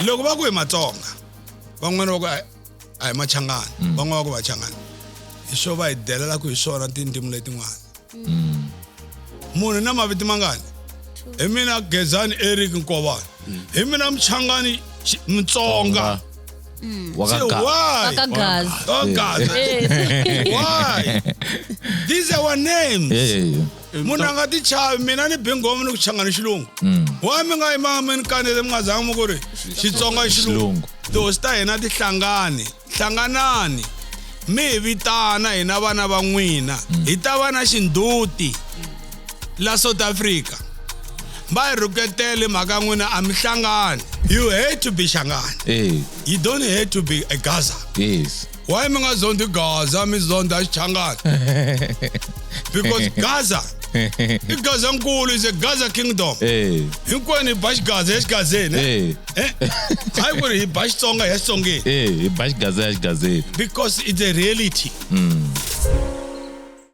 Loko va ku hi Matsonga, van'wana va ku a hi Machangani, van'wana va ku Vachangani. Hi swo va hi delelaka hi swona tindzimi letin'wana. Munhu na mavito mangani? Hi mina Gezani Eric Nkovani. Hi mina Mchangani Mutsonga. Wa ka So Gaza. why? Ka Gaza. Oh Gaza. Why? These are our names. Yeah. Munhu a nga ti chavi, mina ni bingomu ni ku changana xilungu. Why mi nga yimanga mi ni kanele mi nga zanga mi ku ri Xitsonga i xilungu? Xilungu. Tihosi ta hina ti hlangani, hlanganani mi hi vitana hina vana va n'wina, hi ta va na xindhuti la South Africa. Va hi rhuketele mhaka n'wina a mi hlangani. You hate to be Shangani. You don't hate to be a Gaza. Yes. Why mi nga zondi Gaza mi zonda Xichangani? Because Gaza i Gaza nkulu, is a Gaza kingdom. Hinkwenu hi ba Xigaza exigazeni. Hayi ku ri hi ba Xitsonga hi ya Xitsongeni. Hi ba Xigaza ya Xigazeni. Because it's a reality.